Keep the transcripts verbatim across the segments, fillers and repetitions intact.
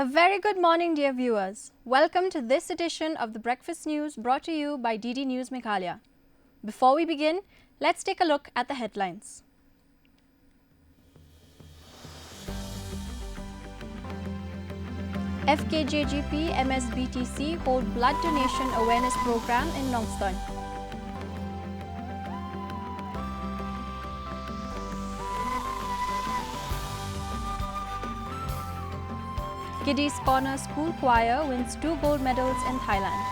A very good morning, dear viewers. Welcome to this edition of the Breakfast News, brought to you by D D News Meghalaya. Before we begin, let's take a look at the headlines. F K J G P M S B T C hold blood donation awareness program in Nongstoin. Kiddies Corner School Choir wins two gold medals in Thailand.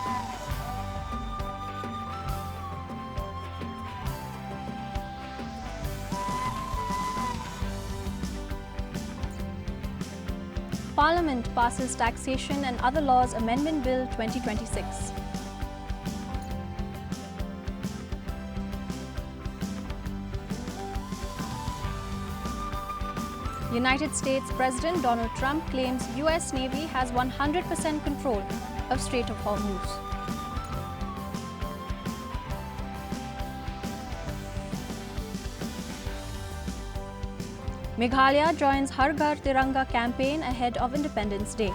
Parliament passes Taxation and Other Laws Amendment Bill twenty twenty-six. United States President Donald Trump claims U S Navy has one hundred percent control of Strait of Hormuz. Meghalaya joins Har Ghar Tiranga campaign ahead of Independence Day.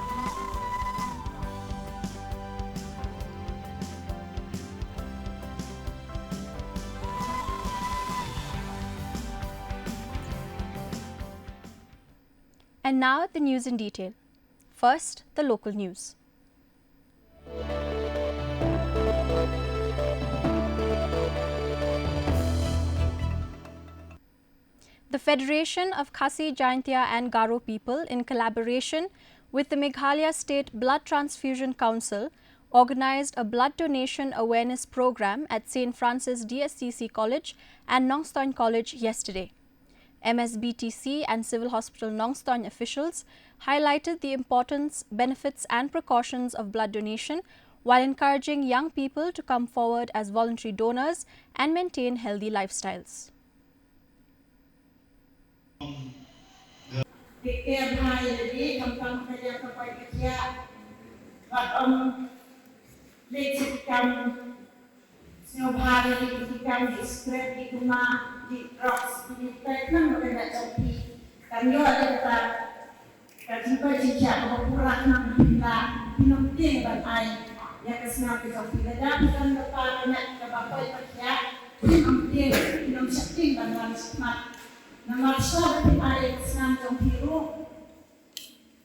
And now the news in detail. First, the local news. The Federation of Khasi Jaintia and Garo People, in collaboration with the Meghalaya State Blood Transfusion Council, organized a blood donation awareness program at Saint Francis D S C C College and Nongstoin College yesterday. M S B T C and Civil Hospital Nongstoin officials highlighted the importance, benefits, and precautions of blood donation while encouraging young people to come forward as voluntary donors and maintain healthy lifestyles. Take care bha ïa lade, khamtam ka ïa ka poi ka khiah. Bad ym leh shit kam. Sngewbha ïa lade ki kam, ki cigarette, ki kuma, ki drugs, ki lipstick, nang ba ka ïa jong phi. Kan ïoh ïa kata. Ka jingpoi jingkhiah kaba pura khnang phin lah, phin ym tieng ban ai ïa ka snam ka jong phi. Lada phi don lypa ka met kaba poi ka khiah, phin ym tieng, phin ym sheptieng ban wan shakhmat. Namar shuwa ba phin ai ïa ka snam jong phi ruh,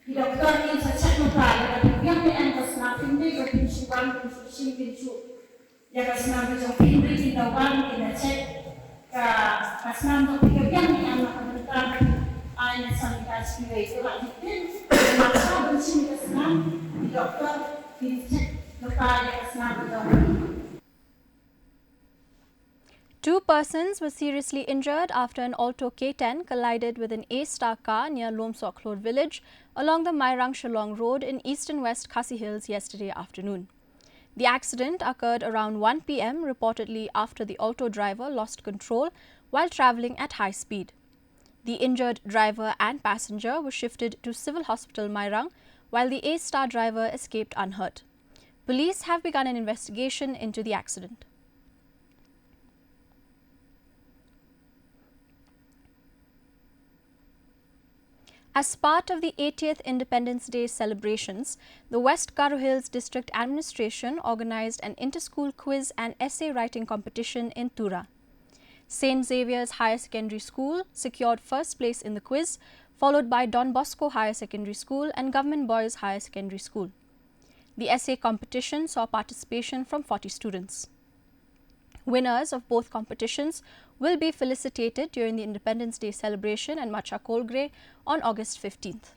ki doktor kin sa check lypa, lada phi biang ne em ka snam, phin dei ba phin shu wan, phin shu shim, phin shu ïa ka snam ka jong phi, hynrei kin da wan, kin da check ka, ka snam jong phi ka biang ne em, na ka bynta ba phin ai na sanitize phi wei. Te ba phi tin, namar shuwa ban shim ka snam, ki doktor kin check lypa ïa ka snam ka jong phi. Two persons were seriously injured after an Alto K ten collided with an A-Star car near Lomsokhlor village along the Mairang Shillong Road in eastern West Khasi Hills yesterday afternoon. The accident occurred around one P M, reportedly after the Alto driver lost control while travelling at high speed. The injured driver and passenger were shifted to Civil Hospital Mairang, while the A-Star driver escaped unhurt. Police have begun an investigation into the accident. As part of the eightieth Independence Day celebrations, the West Garo Hills District Administration organized an inter-school quiz and essay writing competition in Tura. Saint Xavier's Higher Secondary School secured first place in the quiz, followed by Don Bosco Higher Secondary School and Government Boys Higher Secondary School. The essay competition saw participation from forty students. Winners of both competitions will be felicitated during the Independence Day celebration at Macha Kolgre on August fifteenth.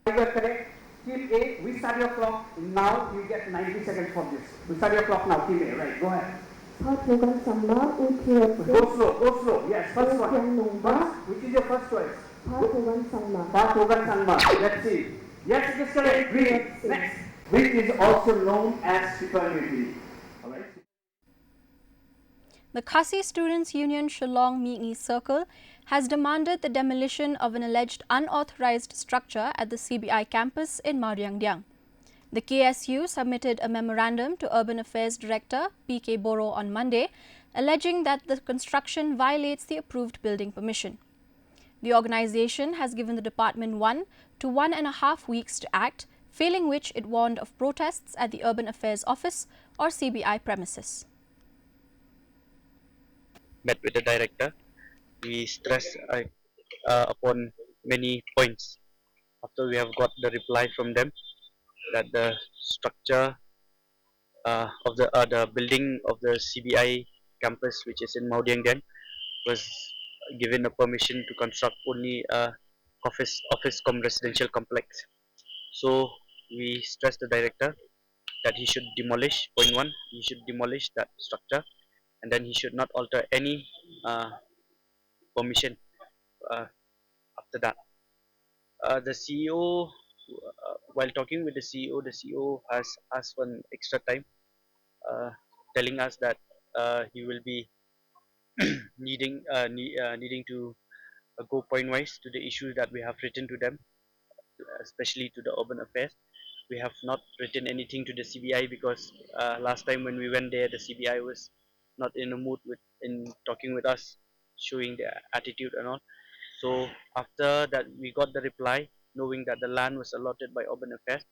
You are correct. Team A, we start your clock now. You get ninety seconds for this. We start your clock now, Team A. Right, go ahead. Pha Thogan Sangma, U T S. Go slow, go slow. Yes, first one. First, which is your first choice? Pha Thogan Sangma. Pha Thogan Sangma. Let's see. Yes, it is correct. Green. Next. Which is also known as Shippa Newton. All right. The Khasi Students Union Shillong Mihngi Circle has demanded the demolition of an alleged unauthorized structure at the C B I campus in Mawryangdyang. The K S U submitted a memorandum to Urban Affairs Director P K Boro on Monday, alleging that the construction violates the approved building permission. The organization has given the department one to one and a half weeks to act, failing which it warned of protests at the Urban Affairs Office or C B I premises. Met with the director, we stress uh, uh, upon many points. After we have got the reply from them that the structure uh, of the uh, the building of the C B I campus, which is in Mawdiangdiang, was given a permission to construct only a office office cum residential complex. So we stress the director that he should demolish, point one, he should demolish that structure, and then he should not alter any uh, permission uh, after that. Uh, the C E O, uh, while talking with the C E O, the C E O has asked for an extra time, uh, telling us that uh, he will be needing uh, ne- uh, needing to uh, go point wise to the issues that we have written to them, especially to the Urban Affairs. We have not written anything to the C B I because uh, last time when we went there, the C B I was not in a mood with in talking with us, showing their attitude and all. So after that, we got the reply, knowing that the land was allotted by Urban Affairs.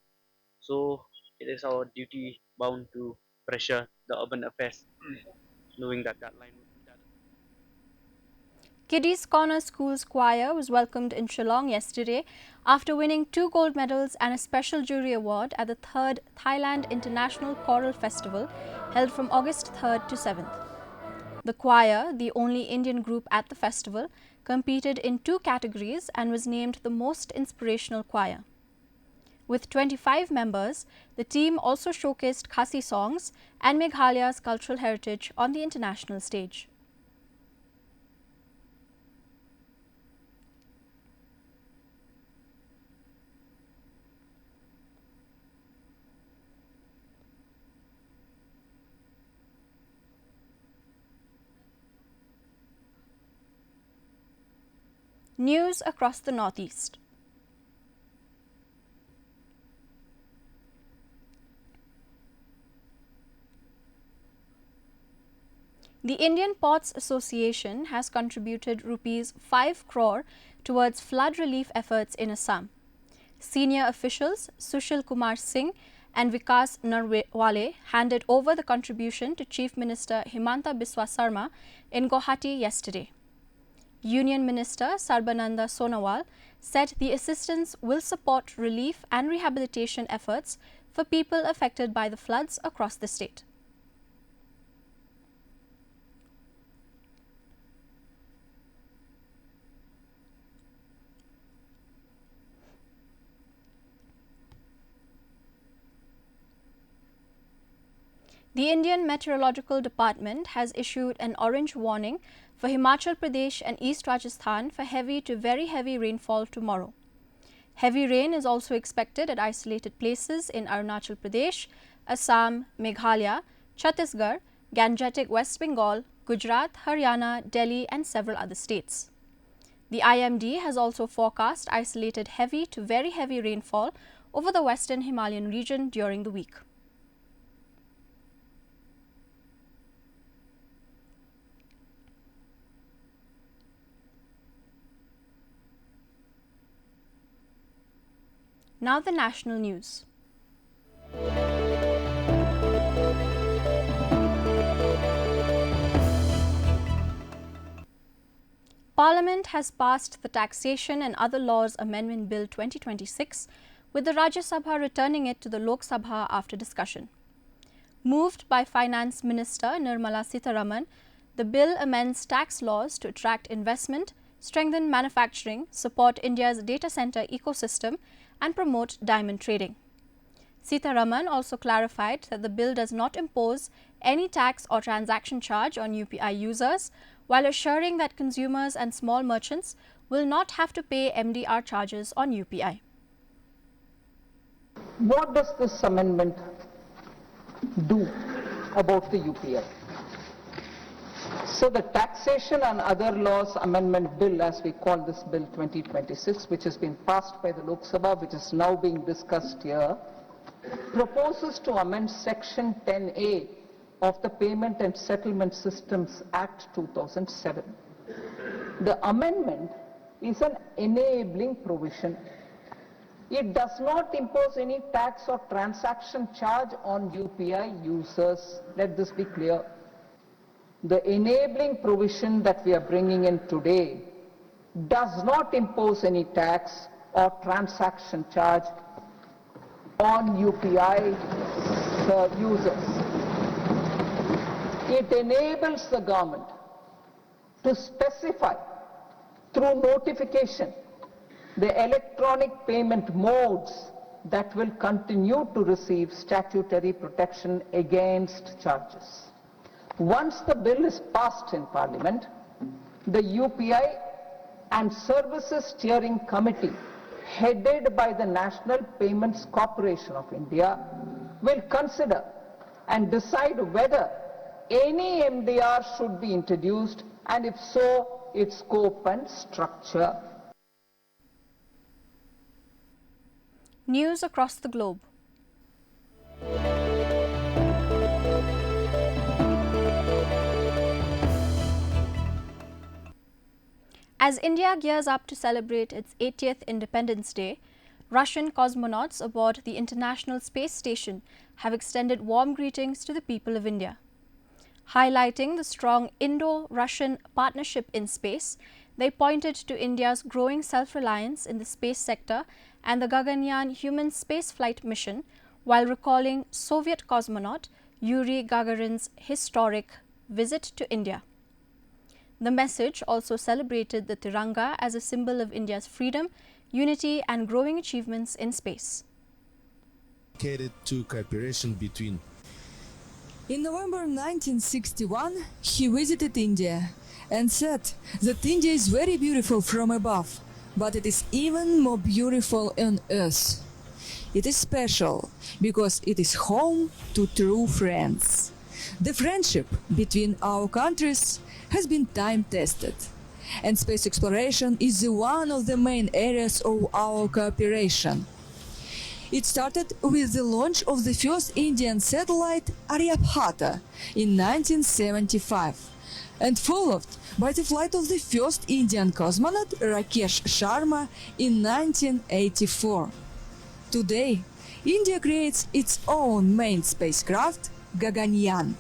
So it is our duty bound to pressure the Urban Affairs, knowing that that line would be done. Kiddies Corner School's choir was welcomed in Shillong yesterday after winning two gold medals and a special jury award at the third Thailand International Choral Festival, held from August third to seventh. The choir, the only Indian group at the festival, competed in two categories and was named the most inspirational choir. With twenty-five members, the team also showcased Khasi songs and Meghalaya's cultural heritage on the international stage. News across the Northeast. The Indian Ports Association has contributed rupees five crore towards flood relief efforts in Assam. Senior officials Sushil Kumar Singh and Vikas Narwale handed over the contribution to Chief Minister Himanta Biswa Sarma in Guwahati yesterday. Union Minister Sarbananda Sonowal said the assistance will support relief and rehabilitation efforts for people affected by the floods across the state. The Indian Meteorological Department has issued an orange warning for Himachal Pradesh and East Rajasthan for heavy to very heavy rainfall tomorrow. Heavy rain is also expected at isolated places in Arunachal Pradesh, Assam, Meghalaya, Chhattisgarh, Gangetic West Bengal, Gujarat, Haryana, Delhi, and several other states. The I M D has also forecast isolated heavy to very heavy rainfall over the western Himalayan region during the week. Now the national news. Parliament has passed the Taxation and Other Laws Amendment Bill twenty twenty-six, with the Rajya Sabha returning it to the Lok Sabha after discussion. Moved by Finance Minister Nirmala Sitharaman, the bill amends tax laws to attract investment, strengthen manufacturing, support India's data center ecosystem, and promote diamond trading. Sitharaman also clarified that the bill does not impose any tax or transaction charge on U P I users, while assuring that consumers and small merchants will not have to pay M D R charges on U P I. What does this amendment do about the U P I? So the Taxation and Other Laws Amendment Bill, as we call this bill, twenty twenty-six, which has been passed by the Lok Sabha, which is now being discussed here, proposes to amend Section ten A of the Payment and Settlement Systems Act two thousand seven. The amendment is an enabling provision. It does not impose any tax or transaction charge on U P I users. Let this be clear. The enabling provision that we are bringing in today does not impose any tax or transaction charge on U P I, uh, users. It enables the government to specify through notification the electronic payment modes that will continue to receive statutory protection against charges. Once the bill is passed in Parliament, the U P I and Services Steering Committee, headed by the National Payments Corporation of India, will consider and decide whether any M D R should be introduced, and if so, its scope and structure. News across the globe. As India gears up to celebrate its eightieth Independence Day, Russian cosmonauts aboard the International Space Station have extended warm greetings to the people of India. Highlighting the strong Indo-Russian partnership in space, they pointed to India's growing self-reliance in the space sector and the Gaganyaan human spaceflight mission, while recalling Soviet cosmonaut Yuri Gagarin's historic visit to India. The message also celebrated the Tiranga as a symbol of India's freedom, unity, and growing achievements in space. Catered to cooperation between In November nineteen sixty-one, he visited India and said that India is very beautiful from above, but it is even more beautiful on earth. It is special because it is home to true friends. The friendship between our countries has been time tested, and space exploration is one of the main areas of our cooperation. It started with the launch of the first Indian satellite Aryabhata in nineteen seventy-five and followed by the flight of the first Indian cosmonaut Rakesh Sharma in nineteen eighty-four. Today, India creates its own main spacecraft, Gaganyaan,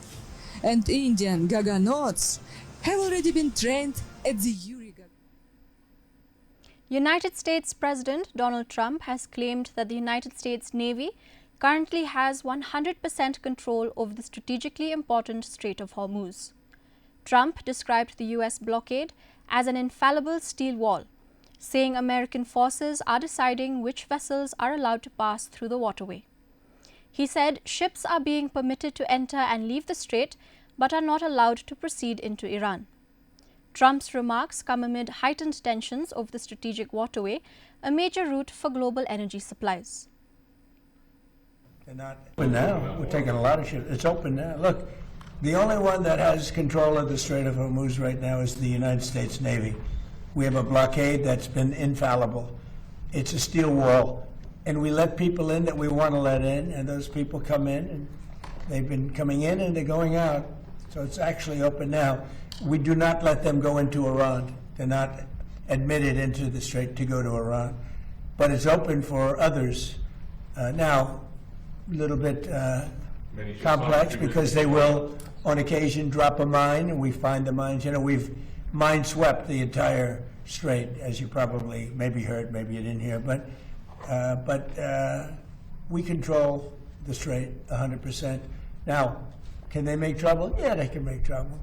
and Indian Gaganauts have already been trained at the Yuri Gagarin. United States President Donald Trump has claimed that the United States Navy currently has one hundred percent control over the strategically important Strait of Hormuz. Trump described the U S blockade as an infallible steel wall, saying American forces are deciding which vessels are allowed to pass through the waterway. He said ships are being permitted to enter and leave the strait but are not allowed to proceed into Iran. Trump's remarks come amid heightened tensions over the strategic waterway, a major route for global energy supplies. They're not open now. We're taking a lot of ships. It's open now. Look, the only one that has control of the Strait of Hormuz right now is the United States Navy. We have a blockade that's been infallible. It's a steel wall. And we let people in that we want to let in, and those people come in, and they've been coming in and they're going out. So it's actually open now. We do not let them go into Iran. They're not admitted into the strait to go to Iran. But it's open for others. Uh, now, a little bit uh, complex because they will, on occasion, drop a mine, and we find the mines. You know, we've mine swept the entire strait, as you probably maybe heard, maybe you didn't hear, but uh, but uh, we control the strait one hundred percent. Now, can they make trouble? Yeah, they can make trouble.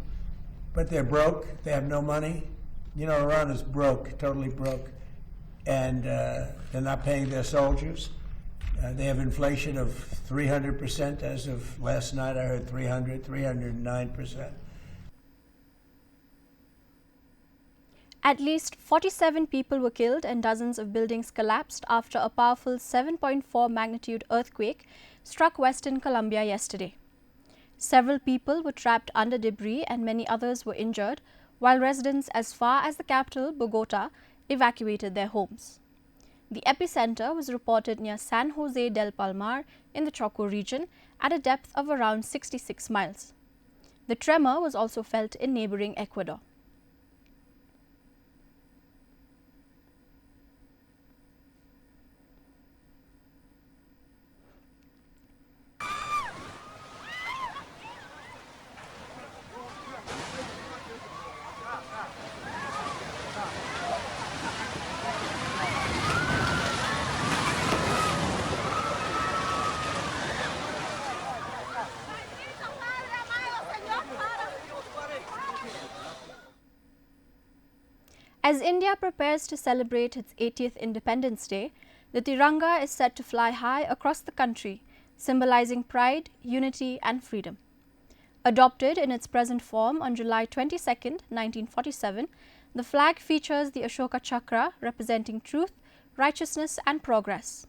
But they're broke. They have no money. You know, Iran is broke, totally broke. And uh, they're not paying their soldiers. Uh, they have inflation of three hundred percent as of last night. I heard three hundred, three hundred nine percent. At least forty-seven people were killed and dozens of buildings collapsed after a powerful seven point four magnitude earthquake struck western Colombia yesterday. Several people were trapped under debris and many others were injured, while residents as far as the capital, Bogota, evacuated their homes. The epicenter was reported near San Jose del Palmar in the Choco region at a depth of around sixty-six miles. The tremor was also felt in neighboring Ecuador. As India prepares to celebrate its eightieth Independence Day, the Tiranga is set to fly high across the country, symbolizing pride, unity, and freedom. Adopted in its present form on July twenty-second, nineteen forty-seven, the flag features the Ashoka Chakra, representing truth, righteousness, and progress.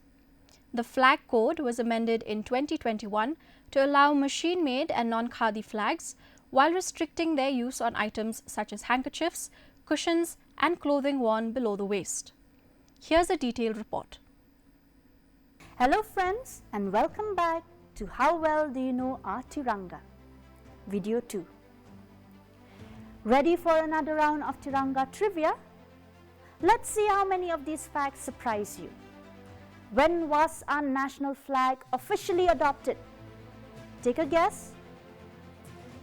The flag code was amended in twenty twenty-one to allow machine-made and non-khadi flags, while restricting their use on items such as handkerchiefs, cushions, and clothing worn below the waist. Here's a detailed report. Hello friends, and welcome back to How Well Do You Know Our Tiranga? Video two. Ready for another round of Tiranga trivia? Let's see how many of these facts surprise you. When was our national flag officially adopted? Take a guess.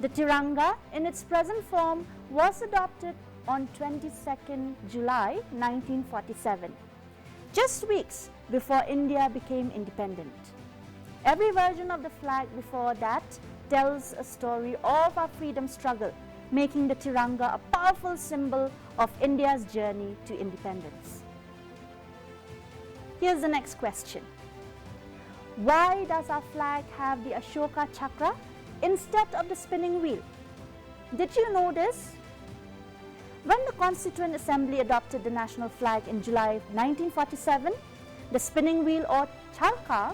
The Tiranga, in its present form, was adopted on twenty-second July nineteen forty-seven, just weeks before India became independent. Every version of the flag before that tells a story of our freedom struggle, making the Tiranga a powerful symbol of India's journey to independence. Here's the next question. Why does our flag have the Ashoka Chakra instead of the spinning wheel? Did you know this? When the Constituent Assembly adopted the national flag in July nineteen forty-seven, the spinning wheel or charkha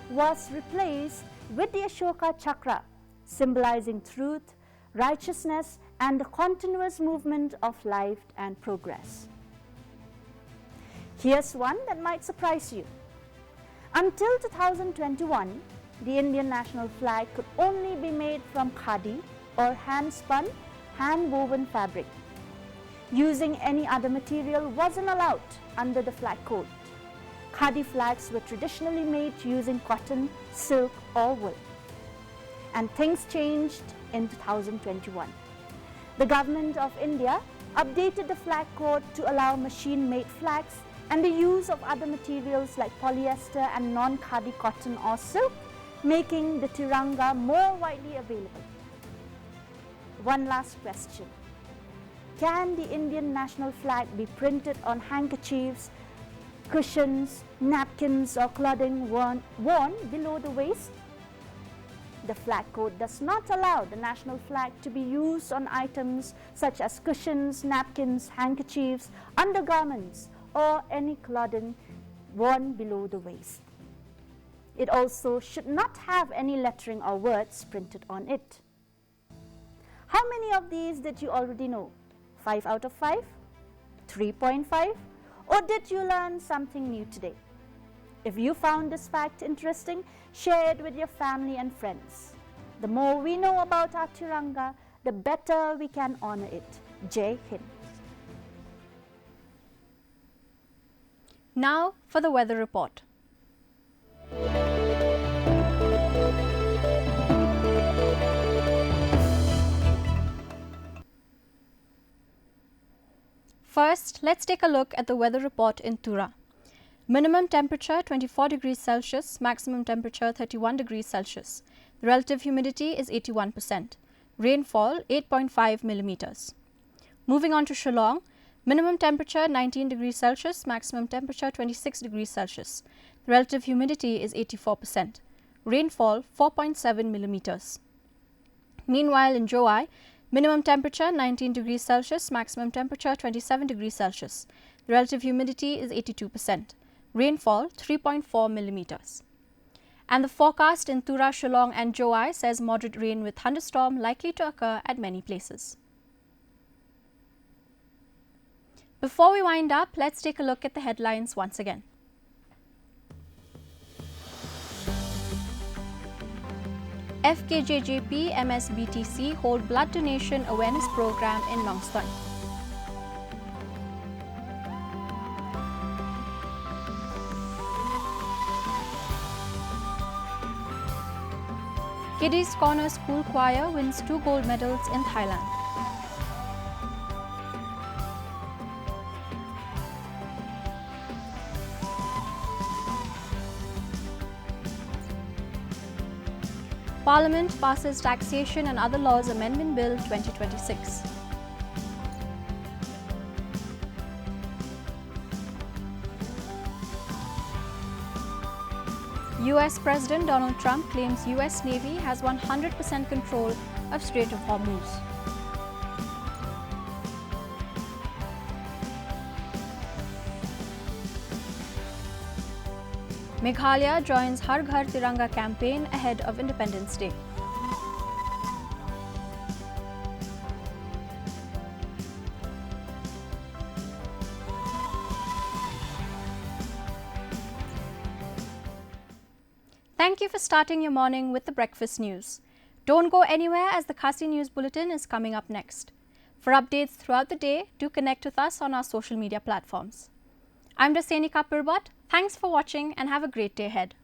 was replaced with the Ashoka Chakra, symbolizing truth, righteousness, and the continuous movement of life and progress. Here's one that might surprise you. Until two thousand twenty-one, the Indian national flag could only be made from khadi or hand-spun, hand-woven fabric. Using any other material wasn't allowed under the flag code. Khadi flags were traditionally made using cotton, silk, or wool. And things changed in two thousand twenty-one. The Government of India updated the flag code to allow machine-made flags and the use of other materials like polyester and non-khadi cotton or silk, making the Tiranga more widely available. One last question. Can the Indian national flag be printed on handkerchiefs, cushions, napkins, or clothing worn, worn below the waist? The flag code does not allow the national flag to be used on items such as cushions, napkins, handkerchiefs, undergarments, or any clothing worn below the waist. It also should not have any lettering or words printed on it. How many of these did you already know? Five out of five? Three point five? Or did you learn something new today? If you found this fact interesting, share it with your family and friends. The more we know about our Tiranga, the better we can honor it. Jai Hind. Now for the weather report. First, let's take a look at the weather report in Tura. Minimum temperature twenty-four degrees Celsius, maximum temperature thirty-one degrees Celsius. The relative humidity is eighty-one percent. Rainfall eight point five millimeters. Moving on to Shillong, minimum temperature nineteen degrees Celsius, maximum temperature twenty-six degrees Celsius. The relative humidity is eighty-four percent. Rainfall four point seven millimeters. Meanwhile, in Jowai, minimum temperature nineteen degrees Celsius, maximum temperature twenty-seven degrees Celsius. The relative humidity is eighty-two percent. Rainfall three point four millimeters. And the forecast in Tura, Shillong, and Jowai says moderate rain with thunderstorm likely to occur at many places. Before we wind up, let's take a look at the headlines once again. F K J J P M S B T C hold blood donation awareness program in Nongstoin. Kiddies Corner School Choir wins two gold medals in Thailand. Parliament passes Taxation and Other Laws Amendment Bill twenty twenty-six. U S President Donald Trump claims U S Navy has one hundred percent control of Strait of Hormuz. Meghalaya joins Har Ghar Tiranga campaign ahead of Independence Day. Thank you for starting your morning with the breakfast news. Don't go anywhere, as the Khasi News Bulletin is coming up next. For updates throughout the day, do connect with us on our social media platforms. I'm Rasenika Pirbot. Thanks for watching and have a great day ahead.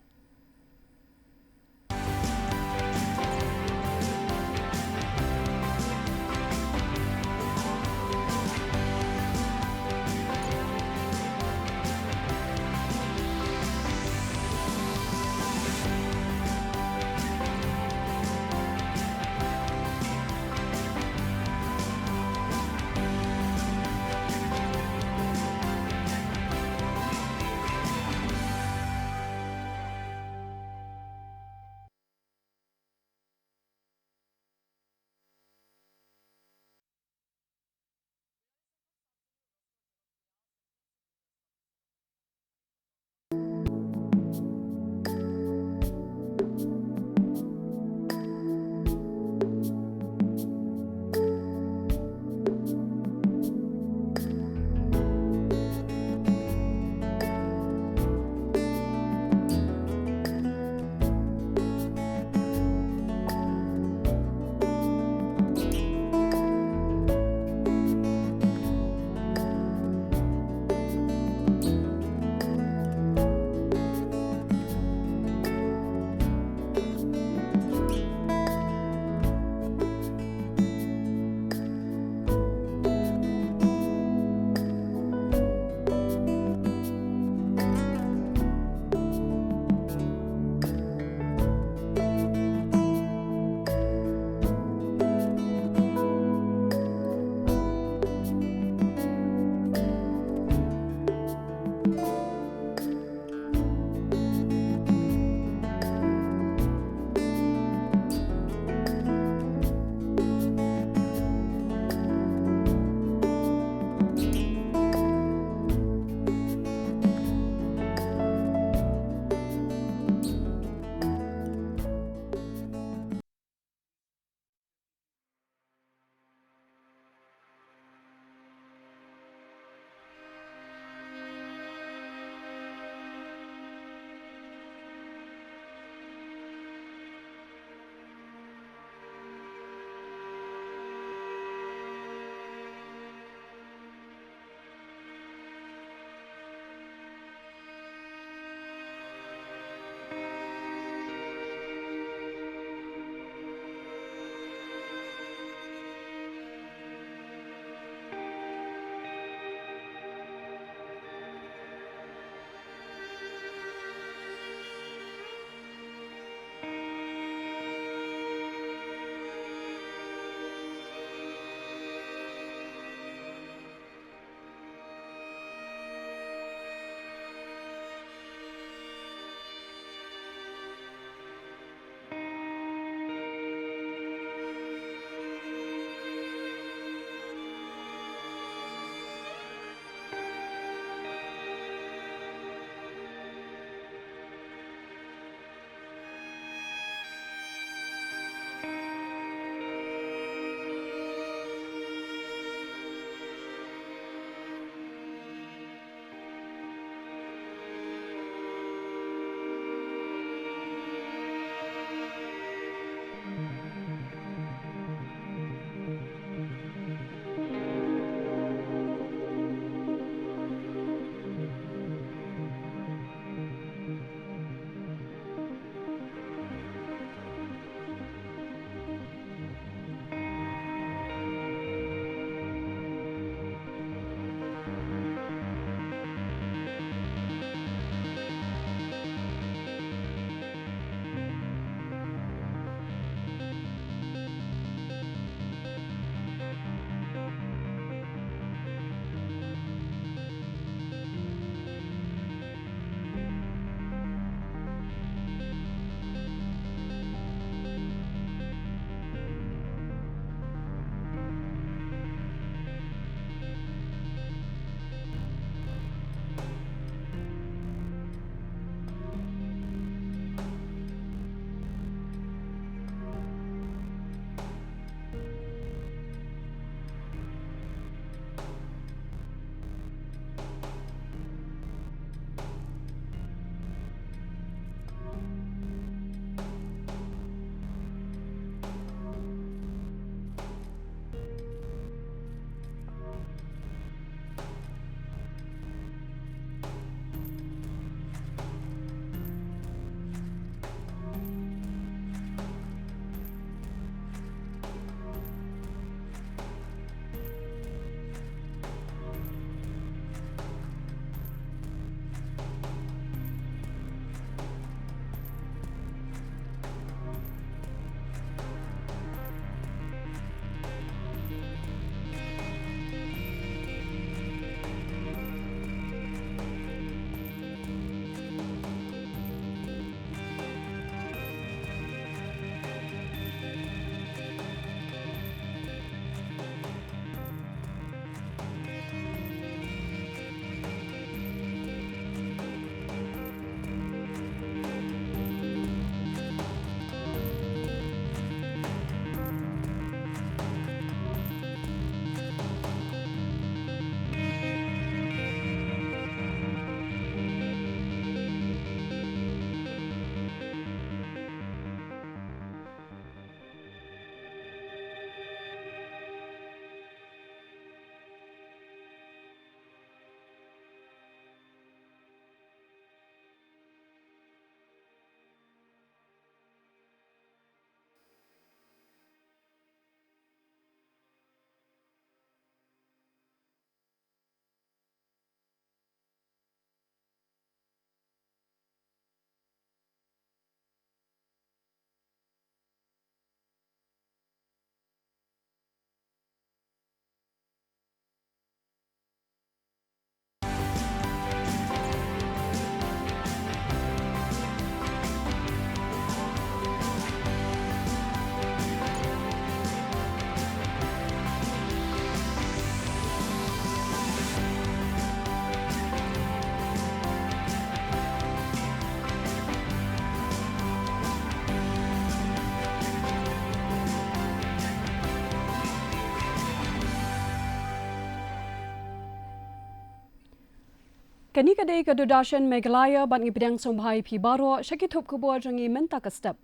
Kane ka dei ka Doordarshan Meghalaya bad ngi pdiang sngewbha ïa phi baroh sha ki thup khubor jong ngi mynta ka step.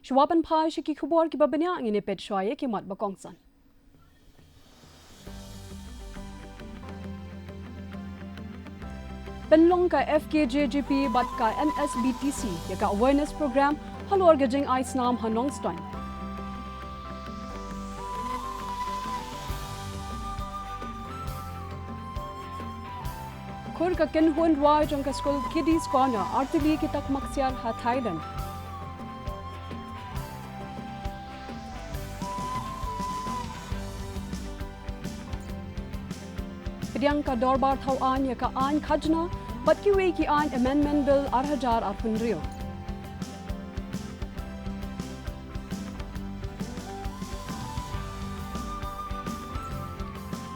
Shuwa ban phai sha ki khubor kiba bniah ngin ïa peit shuwa ïa ki mat ba kongsan. Pynlong ka F K J G P bad ka M S B T C ïa ka awareness program halor ka jingai snam ha Nongstoiñ. Khur ka kynhun rwai jong ka skul Kiddies Corner artylli ki takma ksiar ha Thailand. Pdiang ka dorbar thaw aiñ ïa ka aiñ khajna bad kiwei ki aiñ Amendment Bill ar hajar arphew hynriew.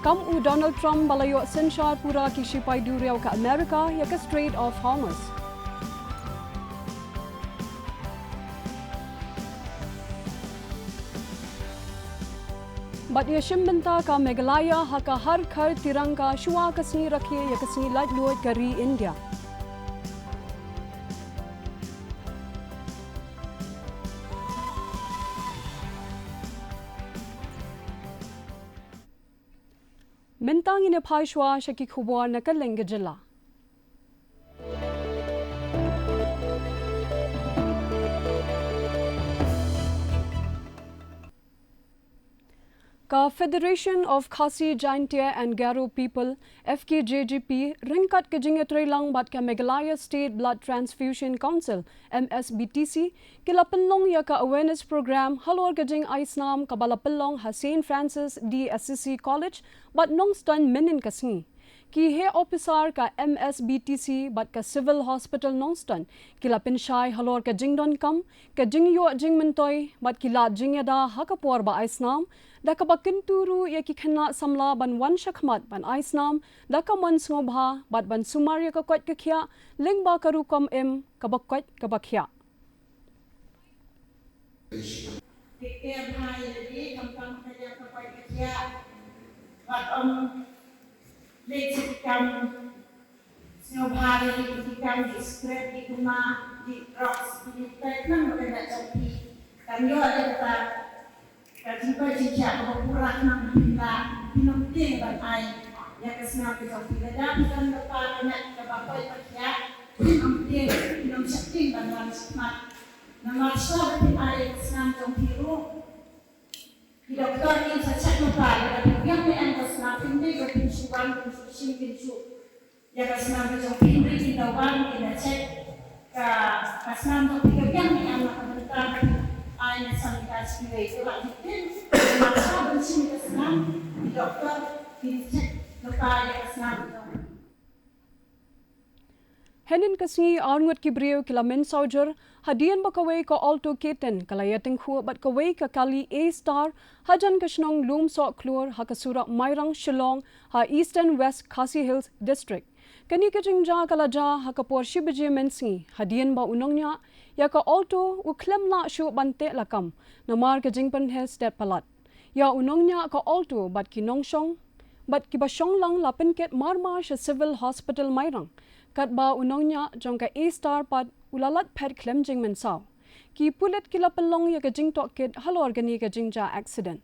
Kam u Donald Trump ba la ïoh synshar pura ki shipai duriaw ka Amerika ïa ka Strait of Hormuz. Bad ïa shim bynta ka Meghalaya ha ka Har Ghar Tiranga shuwa ka sngi rakhe ïa ka sngi laitluid ka ri India. Mynta ngin ïa phai shuwa sha ki khubor na kylleng ka jylla. Ka Federation of Khasi Jaintia and Garo People, F K J G P, ryngkat ka jingïatreilang bad ka Meghalaya State Blood Transfusion Council, M S B T C, ki la pynlong ïa ka awareness program halor ka jingai snam kaba la pynlong ha Saint Francis de Assisi College bad Nongstoiñ mynnin ka sngi. Ki heh ophisar ka M S B T C bad ka Civil Hospital Nongstoiñ ki la pynshai halor ka jingdonkam ka jingïoh jingmyntoi bad ki lad jingïada ha ka por ba ai snam, da kaba kyntu ruh ïa ki khynnah samla ban wan shakhmat ban ai snam da ka mon sngewbha bad ban sumar ïa ka koit ka khiah lyngba ka rukom im kaba koit kaba khiah. Te ker bha ïa lade, khamtam ka ïa ka koit ka khiah. Wat ym leit sha ki kam sngewbha ïa lade, ki kam ki scrap, ki kuma, ki drugs, ki liptai khnang ba ka ïa jong phi kan ïoh ïa kata ka jingkoit jingkhiah kaba pura khnang ba phin lah, phin ym tieng ban ai ïa ka snam ka jong phi. Lada phi don kata ka ïa kaba koit ka khiah, phin ym tieng, phin ym sheptieng ban wan shakhmat. Namar shuwa ba phin ai ïa ka snam jong phi ruh, ki doktor kin sa check lypa, lada phi biang ne em ka snam, phin dei ba kin shu wan, kin shu shim, kin shu ïa ka snam ka jong phi, hynrei kin da wan, kin da check ka, ka snam jong phi ka biang ne em, na ka bynta ba phin ai ne em ïa ka snam. Te wat kin, namar shuwa ban shim ïa ka snam, ki doktor kin check lypa ïa ka snam ka jong phi. Hynnin ka sngi arngut ki briew ki la mynsaw jur hadien ba kawei ka Alto K ten ka la ïatyngkhuh bad kawei ka kali A Star hajan ka shnong Lumsohkhlur ha ka surok Mairang Shillong ha Eastern West Khasi Hills District. Kane ka jingjia ka la jia ha ka por shi baje mynsngi hadien ba u nongñiah ïa ka Alto u khlem lah shuh ban teh lakam namar ka jingpynheh stet palat. Ïa u nongñiah ka Alto bad ki nongshong bad kiba shong lang la pynkit marmar sha Civil Hospital Mairang, katba u nongñiah jong ka A Star pat u la lait phet khlem jingmynsaw. Ki pulit ki la pynlong ïa ka jingtohkit halor kane ka jingjia accident.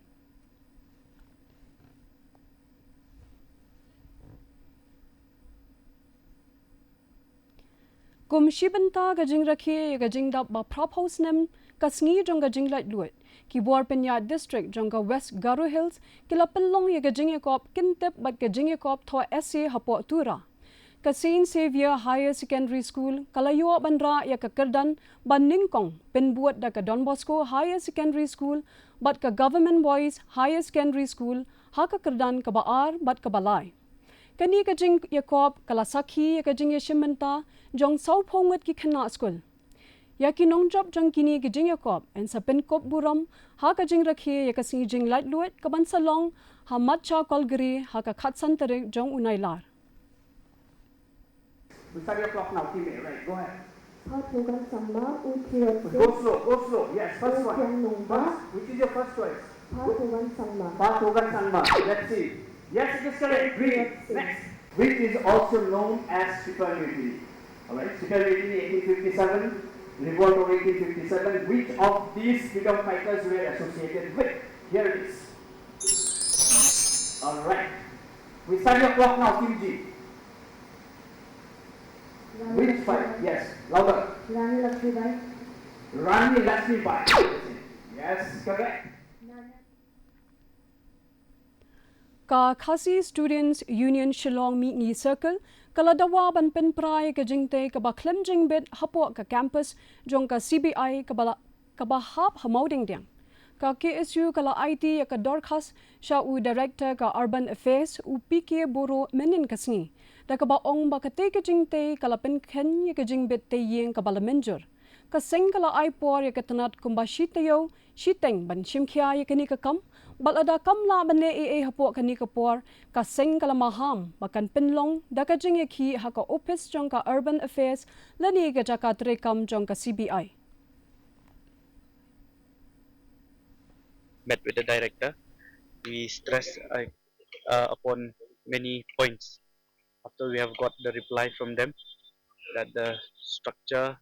Kum shi bynta ka jingrakhe ïa ka jingdap ba phraphew snem ka sngi jong ka jinglaitluid, ki bor pynïaid district jong ka West Garo Hills ki la pynlong ïa ka jingïakop kyntip bad ka jingïakop thoh essay hapoh Tura. Ka Saint Xavier Higher Secondary School ka la ïoh ban rah ïa ka kyrdan ba nyngkong pynbud da ka Don Bosco Higher Secondary School bad ka Government Boys Higher Secondary School ha ka kyrdan kaba ar bad kaba lai. Kane ka jingïakop ka la sakhi ïa ka jingïashim bynta jong sawphew ngut ki khynnah skul. Ïa ki nongjop jong kine ki jingïakop yn sa pynkup burom ha ka jingrakhe ïa ka sngi jinglaitluid ka ban sa long ha Matcha Kolgari ha ka khatsan tarik jong u Nailar. We start your clock now, teammate. Right, go ahead. Pha Thogan Sangma, U three one six. Go slow, go slow. Yes, first one. Kiang Nongba. First, which is your first choice? Pha Thogan Sangma. Pha Thogan Sangma. Let's see. Yes, it is correct. Green. Next. which is also known as Sipai Mutiny. All right, Sipai Mutiny eighteen fifty-seven, Revolt of eighteen fifty-seven, which of these freedom fighters were associated with? Here it is. All right. We start your clock now, Kimji. Which fight? Yes, louder. Rani Lakshmibai. Rani Lakshmibai. Yes, correct. Ka Khasi Students Union Shillong Mihngi Circle ka la dawa ban pynpra ïa ka jingtei kaba khlem jingbit hapoh ka campus jong ka C B I kaba la, kaba hap ha Mawdengdiang. Ka K S U ka la aiti ïa ka dorkhas sha u Director ka Urban Affairs, u P K Boro, mynnin ka sngi, da kaba ong ba katei ka jingtei ka la pynkheiñ ïa ka jingbit tei ïing kaba la mynjur. Ka seng ka la ai por ïa ka tnat kumba shi taïew shiteng ban shimkhia ïa kane ka kam, bad lada kam lah ban leh ei ei hapoh kane ka por, ka seng ka la maham ba kan pynlong da ka jingïakhih ha ka ophis jong ka Urban Affairs lane ka jaka treikam jong ka C B I. Met with the director, we stress, uh, uh, upon many points. After we have got the reply from them that the structure,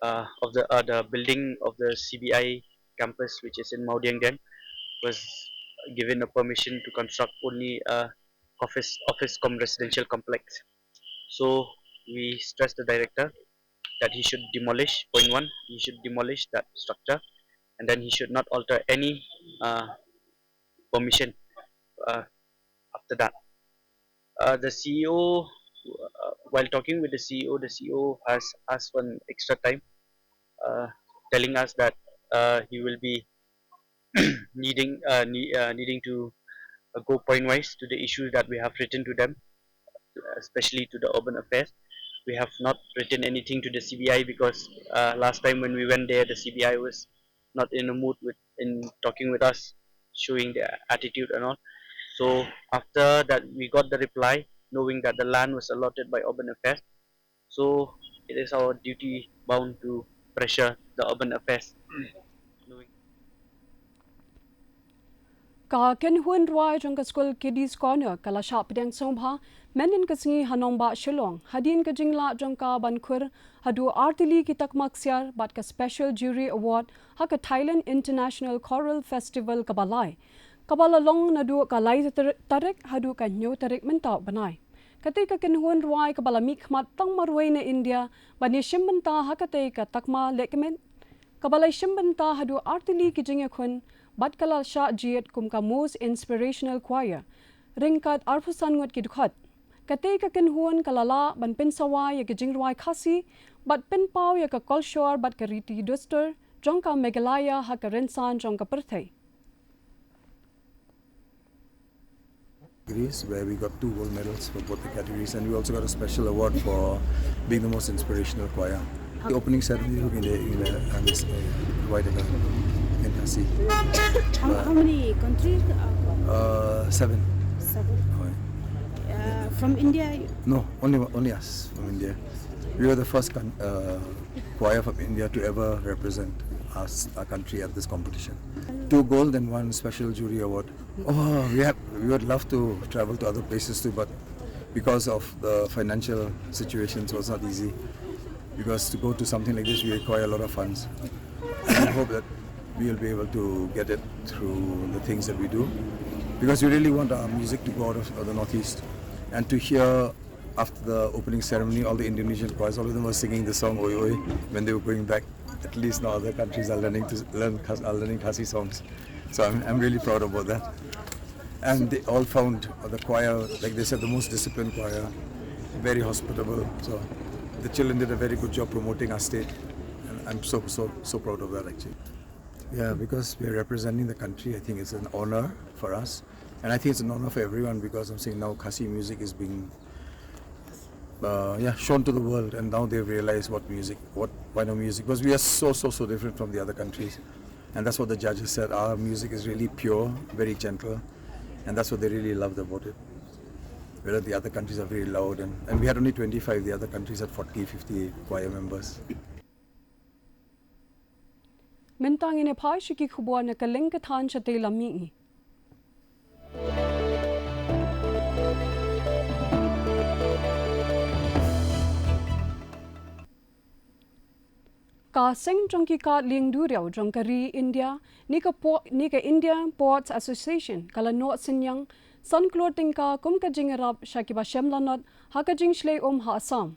uh, of the, uh, the building of the C B I campus, which is in Mawdengdiang, was given a permission to construct only a office, office cum residential complex. So we stress the director that he should demolish, point one, he should demolish that structure, and then he should not alter any, uh, permission, uh, after that. Uh, the C E O, uh, while talking with the C E O, the C E O has asked for an extra time, uh, telling us that, uh, he will be needing, uh, ne-, uh, needing to, uh, go point wise to the issues that we have written to them, especially to the Urban Affairs. We have not written anything to the C B I because, uh, last time when we went there, the C B I was not in a mood with, in talking with us, showing their attitude and all. So after that, we got the reply, knowing that the land was allotted by Urban Affairs. So it is our duty bound to pressure the Urban Affairs. Knowing Ka kynhun rwai jong ka skul Kiddies Corner ka la shah pdiang sngewbha mynnin ka sngi ha nongbah Shillong, hadien ka jinglah jong ka ban khur haduh artylli ki takma ksiar bad ka Special Jury Award ha ka Thailand International Choral Festival kaba lai, kaba la long naduh ka lai tar-, tarik haduh ka hynñiew tarik mynta u bnai. Katei ka kynhun rwai kaba la mihkhmat tang marwei na India ban ïashim bynta ha katei ka takma lehkmen, kaba la ïashim bynta haduh artylli ki jingïakhun bad ka la shah jied kum ka Most Inspirational Choir ryngkat arphew san ngut ki dkhot. Katei ka kynhun ka la lah ban pynsawa ïa ka jingrwai Khasi bad pynpaw ïa ka kolshor bad ka riti dustur jong ka Meghalaya ha ka rynsan jong ka pyrthei. Greece, where we got two gold medals for both the categories, and we also got a special award for being the most inspirational choir. The opening ceremony took in the, in the, um, this, uh, White River in Khasi. How, how many countries? Uh, seven. Seven. Oh, yeah. Uh, from India? No, only, only us from India. We were the first con-, uh, choir from India to ever represent us, our country, at this competition. Two gold and one special jury award. Oh, we have, we would love to travel to other places too, but because of the financial situations, it was not easy. Because to go to something like this, we require a lot of funds. I hope that we will be able to get it through the things that we do, because we really want our music to go out of, of the Northeast, and to hear after the opening ceremony, all the Indonesian choirs, all of them were singing the song Oi Oi when they were going back. At least now other countries are learning to learn Khas-, are learning Khasi songs. So I'm, I'm really proud about that. And they all found, uh, the choir, like they said, the most disciplined choir, very hospitable. So the children did a very good job promoting our state. And I'm so, so, so proud of that, actually. Yeah, because we're representing the country, I think it's an honor for us. And I think it's an honor for everyone, because I'm seeing now Khasi music is being, uh, yeah, shown to the world, and now they've realized what music, what, why no music, because we are so, so, so different from the other countries. And that's what the judges said. Our music is really pure, very gentle, and that's what they really loved about it. Whereas the other countries are very loud, and, and we had only twenty-five, the other countries had forty, fifty choir members. Mynta ngin ïa phai sha ki khubor na ka lyngkha than shatei lam mihngi. Ka seng jong ki kad lieng duriaw jong ka ri India, ne ka, po, ne ka India Ports Association, ka la noh synñiang san klur tyngka kum ka jingïarap sha kiba shem lanot ha ka jingshlei um ha Assam.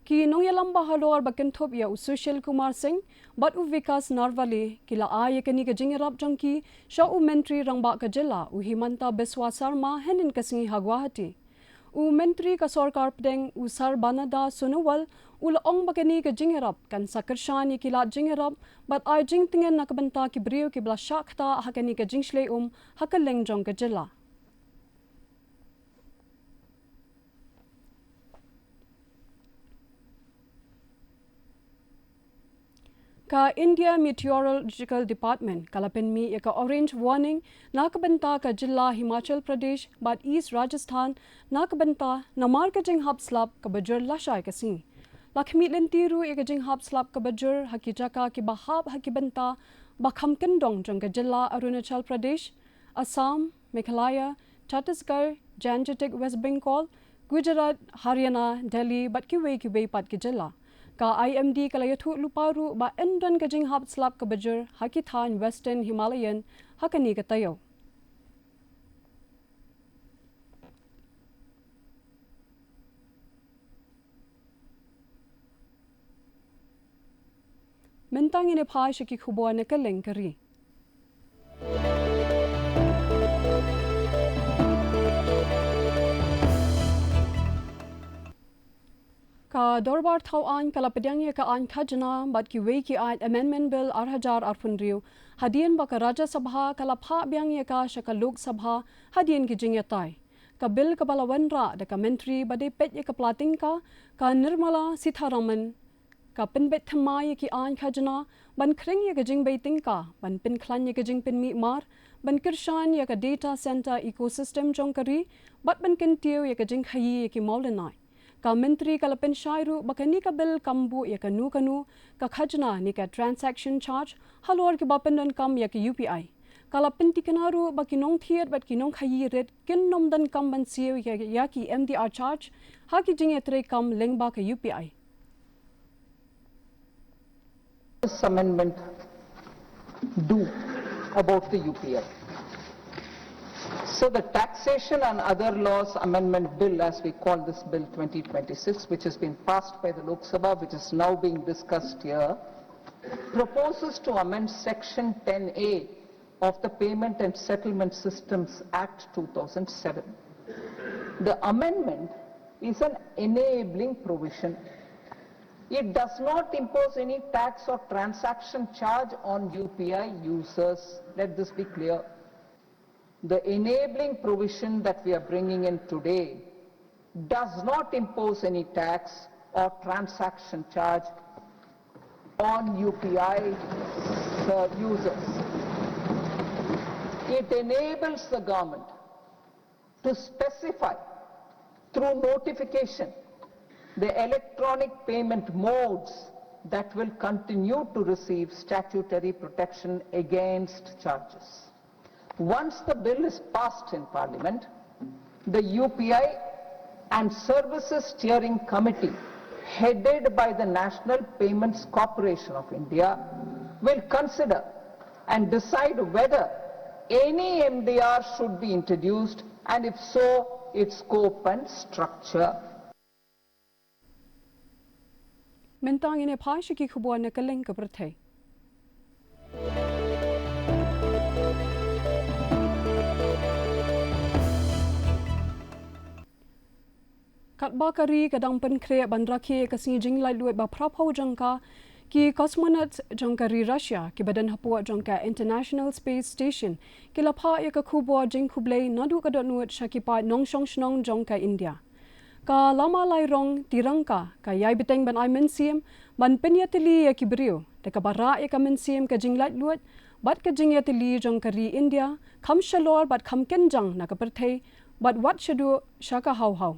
Ki nongïalam ba halor ba kynthup ïa u Sushil Kumar Singh bad u Vikas Narwale ki la ai ïa kane ka jingïarap jong ki sha u Myntri Rangbah ka jylla u Himanta Biswa Sarma hynnin ka sngi ha Guwahati. U Myntri ka Sorkar Pdeng u Sarbananda Sonowal u la ong ba kane ka jingïarap kan sa kyrshan ïa ki lad jingïarap bad ai jingtngen na ka bynta ki briew kiba la shah ktah ha kane ka jingshlei um ha kylleng jong ka jylla. Ka India Meteorological Department ka la pynmih ïa ka orange warning na ka bynta ka jylla Himachal Pradesh bad East Rajasthan na ka bynta namar ka jinghap slap kaba jur lashai ka sngi. La khmih lynti ruh ïa ka jinghap slap kaba jur ha ki jaka kiba hap ha ki bynta ba kham kyndong jong ka jylla Arunachal Pradesh, Assam, Meghalaya, Chhattisgarh, Janjatik West Bengal, Gujarat, Haryana, Delhi bad kiwei kiwei pat ki jylla. Ka I M D ka la ïathuh lypa ruh ba yn don ka jinghap slap kaba jur ha ki thaiñ Western Himalayan ha kane ka taïew. Mynta ngin ïa phai sha ki khubor na kylleng ka ri. Ka Dorbar Thawaiñ ka la pdiang ïa ka aiñ khajna bad kiwei ki aiñ Amendment Bill ar hajar arphew hynriew hadien ba ka Rajya Sabha ka la phah biang ïa ka sha ka Lok Sabha hadien ki jingïatai. Ka bill kaba la wanrah da ka Myntri ba dei peit ïa ka pla tyngka, ka Nirmala Sitharaman, ka pynbeit thymmai ïa ki aiñ khajna ban khring ïa ka jingbei tyngka, ban pynkhlaiñ ïa ka jingpynmih mar, ban kyrshan ïa ka data center ecosystem jong ka ri bad ban kyntiew ïa ka jingkhaïi ïa ki mawlynnai. Ka Myntri ka la pynshai ruh ba kane ka bill kam buh ïa kano kano ka khajna ne ka transaction charge halor kiba pyndonkam ïa ka U P I. Ka la pyntikna ruh ba ki nongthied bad ki nongkhaïi rit kin nym donkam ban siew ïa, ïa ki M D R charge ha ki jingïatreikam lyngba ka U P I. This amendment do about the U P I? So the Taxation and Other Laws Amendment Bill, as we call this bill, twenty twenty-six, which has been passed by the Lok Sabha, which is now being discussed here, proposes to amend Section ten A of the Payment and Settlement Systems Act two thousand seven. The amendment is an enabling provision. It does not impose any tax or transaction charge on U P I users. Let this be clear. The enabling provision that we are bringing in today does not impose any tax or transaction charge on U P I ser-, users. It enables the government to specify through notification the electronic payment modes that will continue to receive statutory protection against charges. Once the bill is passed in Parliament, the U P I and Services Steering Committee, headed by the National Payments Corporation of India, will consider and decide whether any M D R should be introduced, and if so, its scope and structure. Mynta ngin ïa phai sha ki khubor na kylleng ka pyrthei. Katba ka ri ka dang pynkhreh ban rakhe ka sngi jinglaitluid ba phra phew jong ka, ki cosmonauts jong ka ri Russia kiba don hapoh jong ka International Space Station ki la phah ïa ka khubor jingkhublei naduh ka dohnud sha ki paid nongshong shnong jong ka India. Ka lama lairong Tiranka ka ïai bteng ban ai mynsiem ban pynïatylli ïa ki briew, da kaba rah ïa ka mynsiem ka jinglaitluid bad ka jingïatylli jong ka ri India kham shalor bad kham kynjang na ka pyrthei bad wat shaduh sha ka haw haw.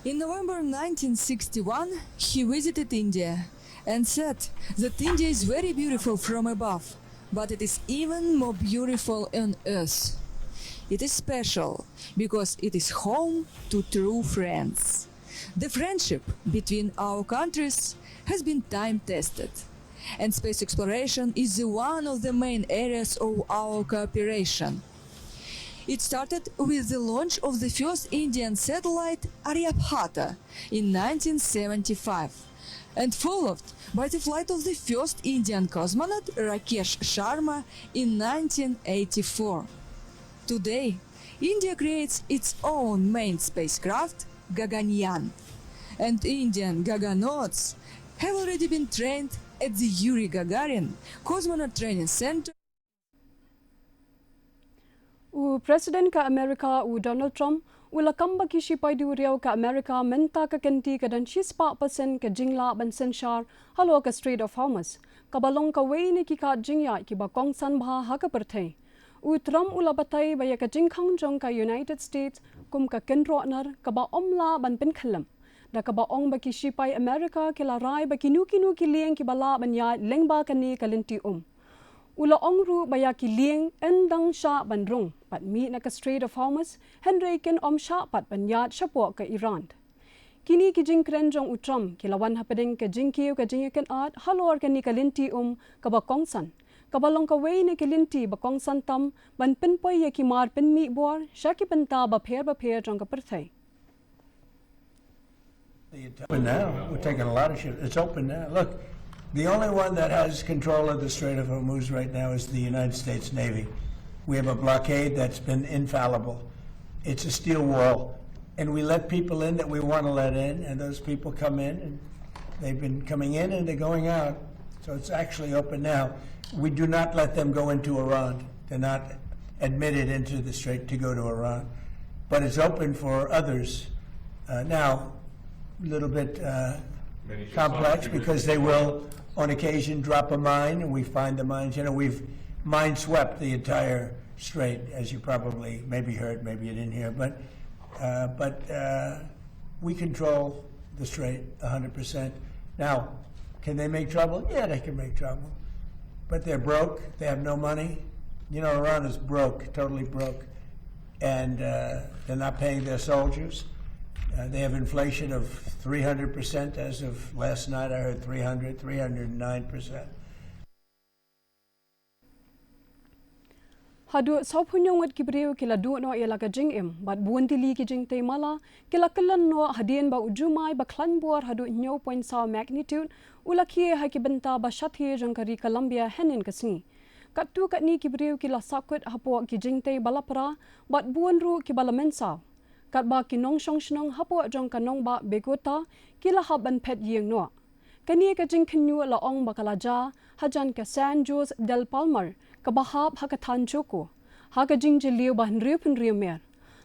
In November nineteen sixty-one, he visited India and said that India is very beautiful from above, but it is even more beautiful on earth. It is special because it is home to true friends. The friendship between our countries has been time tested, and space exploration is one of the main areas of our cooperation. It started with the launch of the first Indian satellite Aryabhata in nineteen seventy-five and followed by the flight of the first Indian cosmonaut Rakesh Sharma in nineteen eighty-four. Today, India creates its own main spacecraft, Gaganyaan, and Indian Gaganauts have already been trained at the Yuri Gagarin Cosmonaut Training Center. U President ka America u Donald Trump u la kam ba ki shipai duriaw ka America mynta ka kynti ka don shispah percent ka jinglah ban synshar halor ka Strait of Hormuz, kaba long kawei na ki kad jingïaid kiba kongsan bha ha ka pyrthei. U Trump u la batai ba ïa ka jingkhang jong ka United States kum ka kynroh nar kaba ym lah ban pynkhyllem, da kaba ong ba ki shipai America ki la rai ba kino kino ki lieng kiba lah ban ïaid lyngba kane ka lynti um. U la ong ruh ba ïa ki lieng yn dang shah ban rung bad mih na ka Strait of Hormuz, hynrei kin ym shah pat ban ïaid shapoh ka Iran. Kine ki jingkren jong u Trump ki la wan hapdeng ka jingkiew ka jingïakynad halor kane ka lynti um kaba kongsan, kaba long kawei na ki lynti ba kongsan tam ban pynpoi ïa ki mar pynmih bor sha ki bynta bapher bapher jong ka pyrthei. It's open now. We're taking a lot of ships. It's open now. Look, the only one that has control of the Strait of Hormuz right now is the United States Navy. We have a blockade that's been infallible. It's a steel wall. And we let people in that we want to let in, and those people come in, and they've been coming in and they're going out. So it's actually open now. We do not let them go into Iran. They're not admitted into the strait to go to Iran. But it's open for others. Uh, now, a little bit uh, complex because they will, on occasion, drop a mine, and we find the mines. You know, we've mine swept the entire strait, as you probably maybe heard, maybe you didn't hear, but uh, but uh, we control the strait one hundred percent. Now, can they make trouble? Yeah, they can make trouble. But they're broke. They have no money. You know, Iran is broke, totally broke. And uh, they're not paying their soldiers. Uh, they have inflation of three hundred percent as of last night. I heard three hundred, three hundred nine percent. Haduh sawphew ngut ki briew ki la duh noh ïa la ka jingim bad bun tylli ki jingtei mala ki la kyllon noh hadien ba u jumai ba khlaiñ bor haduh hynñiew point saw magnitude u la khie ha ki bynta ba shathie jong ka ri Colombia hynnin ka sngi. Katto katne ki briew ki la sahkut hapoh ki jingtei ba la pra bad bun ruh ki ba la mynsaw. Katba ki nongshong shnong hapoh jong ka nongbah Bogota ki la hap ban phet ïing noh. Kane ka jingkhynñiuh la ong ba ka la jia hajan ka San Jose del Palmar kaba hap ha ka thaiñ Chocó, ha ka jingjylliew ba hynriew phew hynriew mer.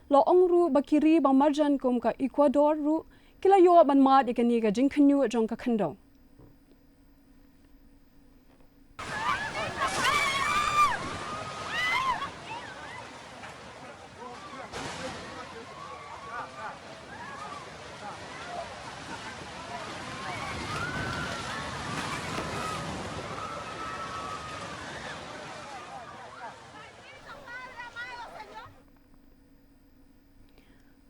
La ong ruh ba ki ri ba marjan kum ka Ecuador ruh ki la ïoh ban mad ïa kane ka jingkhynñiuh jong ka khyndew.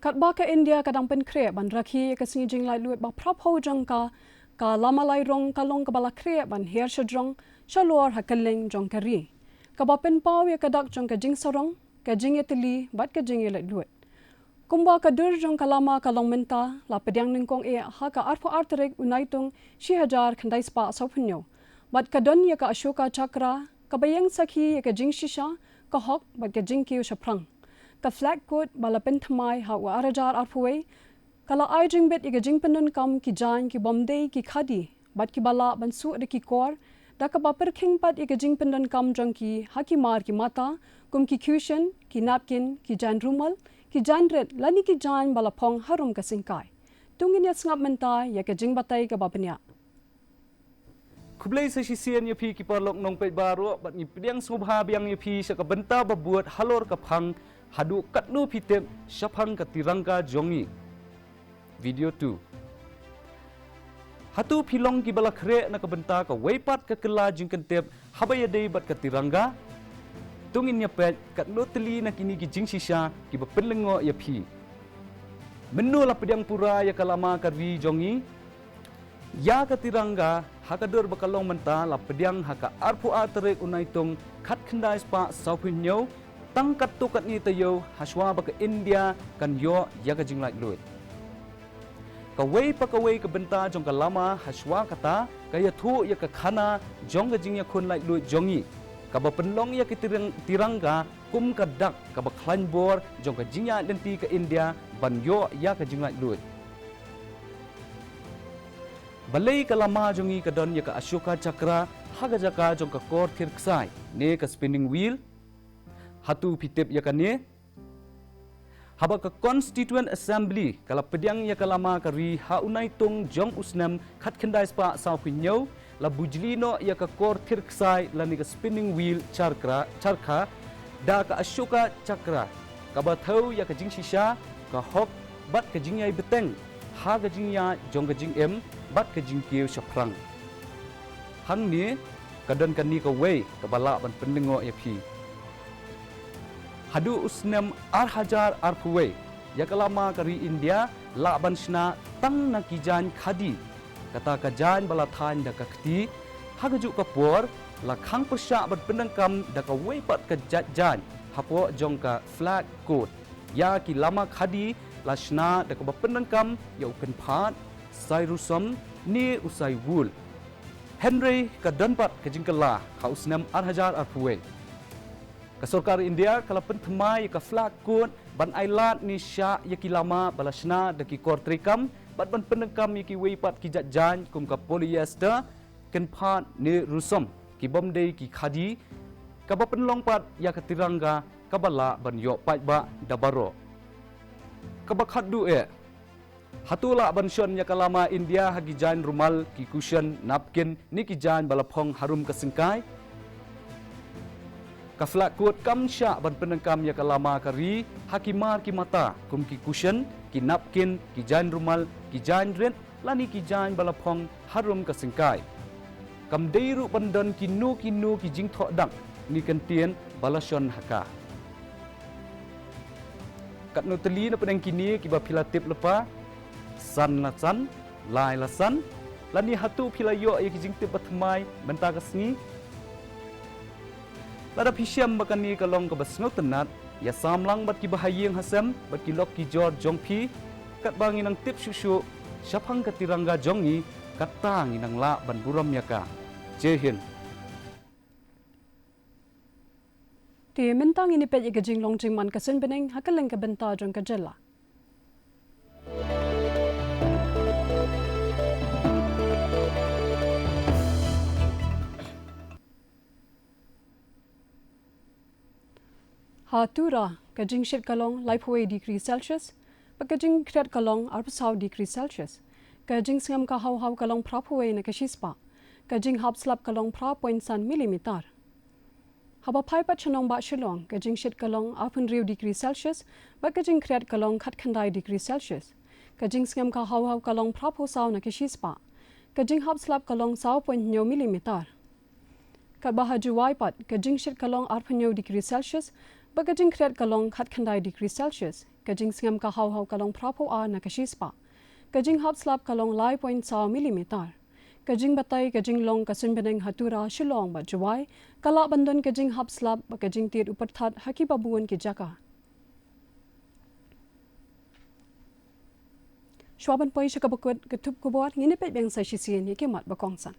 Katba ka India ka dang pynkhreh ban rakhe ïa ka sngi jinglaitluid ba phraphew jong ka, ka lama lai rong ka long kaba la khreh ban her shajrong shalor ha kylleng jong ka ri, kaba pynpaw ïa ka dak jong ka jingsarong, ka jingïatylli bad ka jingïalaitluid. Kumba ka dur jong ka lama ka long mynta, la pdiang nyngkong eh ha ka arphew ar tarik u Naitung shi hajar khyndai spah sawphew hynñiew, bad ka don ïa ka Ashoka Chakra kaba ïeng sakhi ïa ka jingshisha, ka hok bad ka jingkiew shaphrang. Ka Flag Code ba la pynthymmai ha u ar hajar arphew wei ka la ai jingbit ïa ka jingpyndonkam ki jaiñ ki bym dei ki khadi bad kiba lah ban suh da ki kor, da kaba pyrkhing pat ïa ka jingpyndonkam jong ki ha ki mar ki mata, kum ki cushion, ki napkin, ki jaiñ rumal, ki jaiñ rit lane ki jaiñ ba la phong harum ka syngkai. To ngin ïa sngap mynta ïa ka jingbatai kaba bniah. Khublei sa shisien ïa phi ki paralok nongpeit baroh, bad ngi pdiang sngewbha biang ïa phi sha ka bynta ba bud halor ka phang, haduh katno phi tip shaphang ka Tiranga jong ngi. Video two. Hato phi long kiba la khreh na ka bynta kawei pat ka kylla jingkyntip haba ïadei bad ka Tiranga? To ngin ïa peit katno tylli na kine ki jingshisha kiba pynlyngngoh ïa phi. Mynno la pdiang pura ïa ka lama ka ri jong ngi? Ïa ka Tiranga ha ka dur ba ka long mynta la pdiang ha ka arphew ar tarik u Naitung khatkhyndai spah sawphew hynñiew, tang katto katne taïew hashwa ba ka India kan ïoh ïa ka jinglaitluid. Kawei pa kawei ka bynta jong ka lama hashwa kata ka ïathuh ïa ka khana jong ka jingïakhun laitluid jong ngi, kaba pynlong ïa ka Tirang-, Tiranga kum ka dak kaba khlaiñ bor jong ka jingïaid lynti ka India ban ïoh ïa ka jinglaitluid. Balei ka lama jong ngi ka don ïa ka Ashoka Chakra ha ka jaka jong ka kor thir ksai ne ka spinning wheel? Hato phi tip ïa kane? Haba ka Constituent Assembly ka la pdiang ïa ka lama ka ri ha u Naitung jong u snem khatkhyndai spah sawphew hynñiew, la bujli noh ïa ka kor thir ksai lane ka spinning wheel charkha, charkha da ka Ashoka Chakra, kaba thew ïa ka jingshisha, ka hok bad ka jingïai bteng ha ka jingïaid jong ka jingim bad ka jingkiew shaphrang. Hangne ka don kane kawei kaba lah ban pynlyngngoh ïa phi. Haduh u snem ar hajar arphew wei, ïa ka lama ka ri India lah ban shna tang na ki jaiñ khadi, kata ka jaiñ ba la thaiñ da ka kti. Ha kajuh ka por la khang pyrshah ban pyndonkam da kawei pat ka jait jaiñ hapoh jong ka flag coat. Ïa ki lama khadi la shna da kaba pyndonkam ïa u kynphad, sai rusom ne u sai wul. Hynrei ka don pat ka jingkylla ha u snem ar hajar arphew wei. Ka sorkar India ka la pynthymmai ïa ka flag coat ban ailad ne shah ïa ki lama ba la shna da ki kor treikam bad ban pyndonkam ïa kiwei pat ki jait jaiñ kum ka polyester, kynphad ne rusom, ki bym dei ki khadi, kaba pynlong pat ïa ka Tiranga kaba lah ban ïoh paidbah da baroh. Kaba khatduh eh, hato lah ban shon ïa ka lama India ha ki jaiñ rumal, ki cushion, napkin ne ki jaiñ ba la phong harum ka syngkai? Ka flag coat kam shah ban pyndonkam ïa ka lama ka ri ha ki mar ki mata kum ki cushion, ki napkin, ki jaiñ rumal, ki jaiñ rit lane ki jaiñ ba la phong harum ka syngkai. Kam dei ruh ban don kino kino ki jingthoh dak ne kyntien ba la shon ha ka. Katno tylli na pdeng kine kiba phi la tip lypa? San la san, lai la san, lane hato phi la ïoh ïa ki jingtip bathymmai mynta ka sngi? Lada phi shem ba kane ka long kaba sngewtynnat, ïa samlang bad kiba ha ïing ha sem bad ki lok ki jor jong phi, katba ngi nang tip shuh shuh shaphang ka Tiranga jong ngi, kata ngi nang lah ban burom ïa ka. Jai Hind. Te mynta ngin ïa peit ïa ka jinglong jingman ka suiñ bneng ha ka lyngkha bynta jong ka jylla. Ha Tura, ka jingshit ka long laiphew wei degree Celsius, bad ka jingkhriat ka long arphew saw degree Celsius. Ka jingsngem ka haw haw ka long phraphew wei na ka shispah. Ka jinghap slap ka long phra point san millimeter. Haba phai pat sha nongbah Shillong, ka jingshit ka long arphew hynriew degree Celsius, bad ka jingkhriat ka long khatkhyndai degree Celsius. Ka jingsngem ka haw haw ka long phraphew saw na ka shispah. Ka jinghap slap ka long saw point hynñiew millimeter. Katba ha Jowai pat, ka jingshit ka long arphew hynñiew degree Celsius, bad ka jingkhriat ka long khatkhyndai degree Celsius. Ka jingsngem ka haw haw ka long phraphew ar na ka shispah. Ka jinghap slap ka long lai point saw millimeter. Ka jingbatai ka jinglong ka suiñ bneng ha Tura, Shillong bad Jowai, ka lah ban don ka jinghap slap bad ka jingtied u pyrthat ha kiba bun ki jaka. Shuwa ban poi sha kaba kut ka thup khubor, ngin ïa peit biang sa shisien ïa ki mat ba kongsan.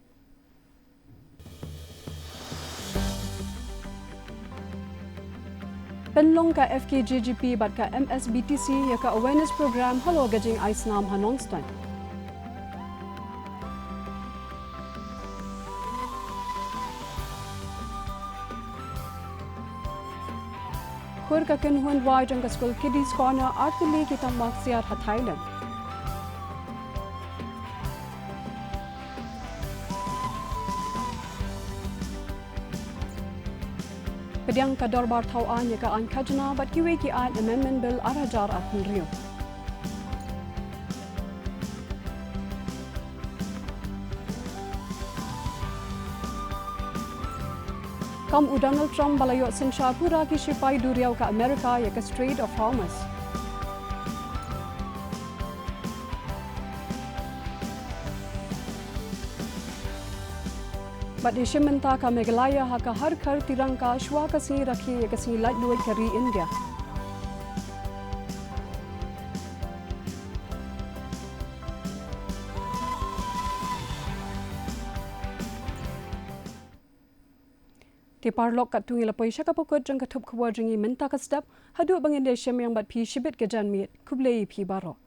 Pynlong ka F K J G P bad ka M S B T C ïa ka awareness program halor ka jingai snam ha Nongstoiñ. Khur ka kynhun rwai jong ka skul Kiddies Corner artylli ki tangba ksiar ha Thailand. Pdiang ka dorbar thaw aiñ ïa ka aiñ khajna bad kiwei ki aiñ Amendment Bill ar hajar arphew hynriew. Kam u Donald Trump ba la ïoh synshar pura ki shipai duriaw ka Amerika ïa ka Strait of Hormuz. Te shim mynta ka Meghalaya ha ka Har Ghar Tiranga shuwa ka sngi rakhe ïa ka sngi laitluid ka ri India. Te paralok, katto ngi la poi sha ka pukut jong ka thup khubor jong ngi mynta ka step, haduh ba ngin ïashem ïa bad phi shibit ka janmiet, khublei ïa phi baroh.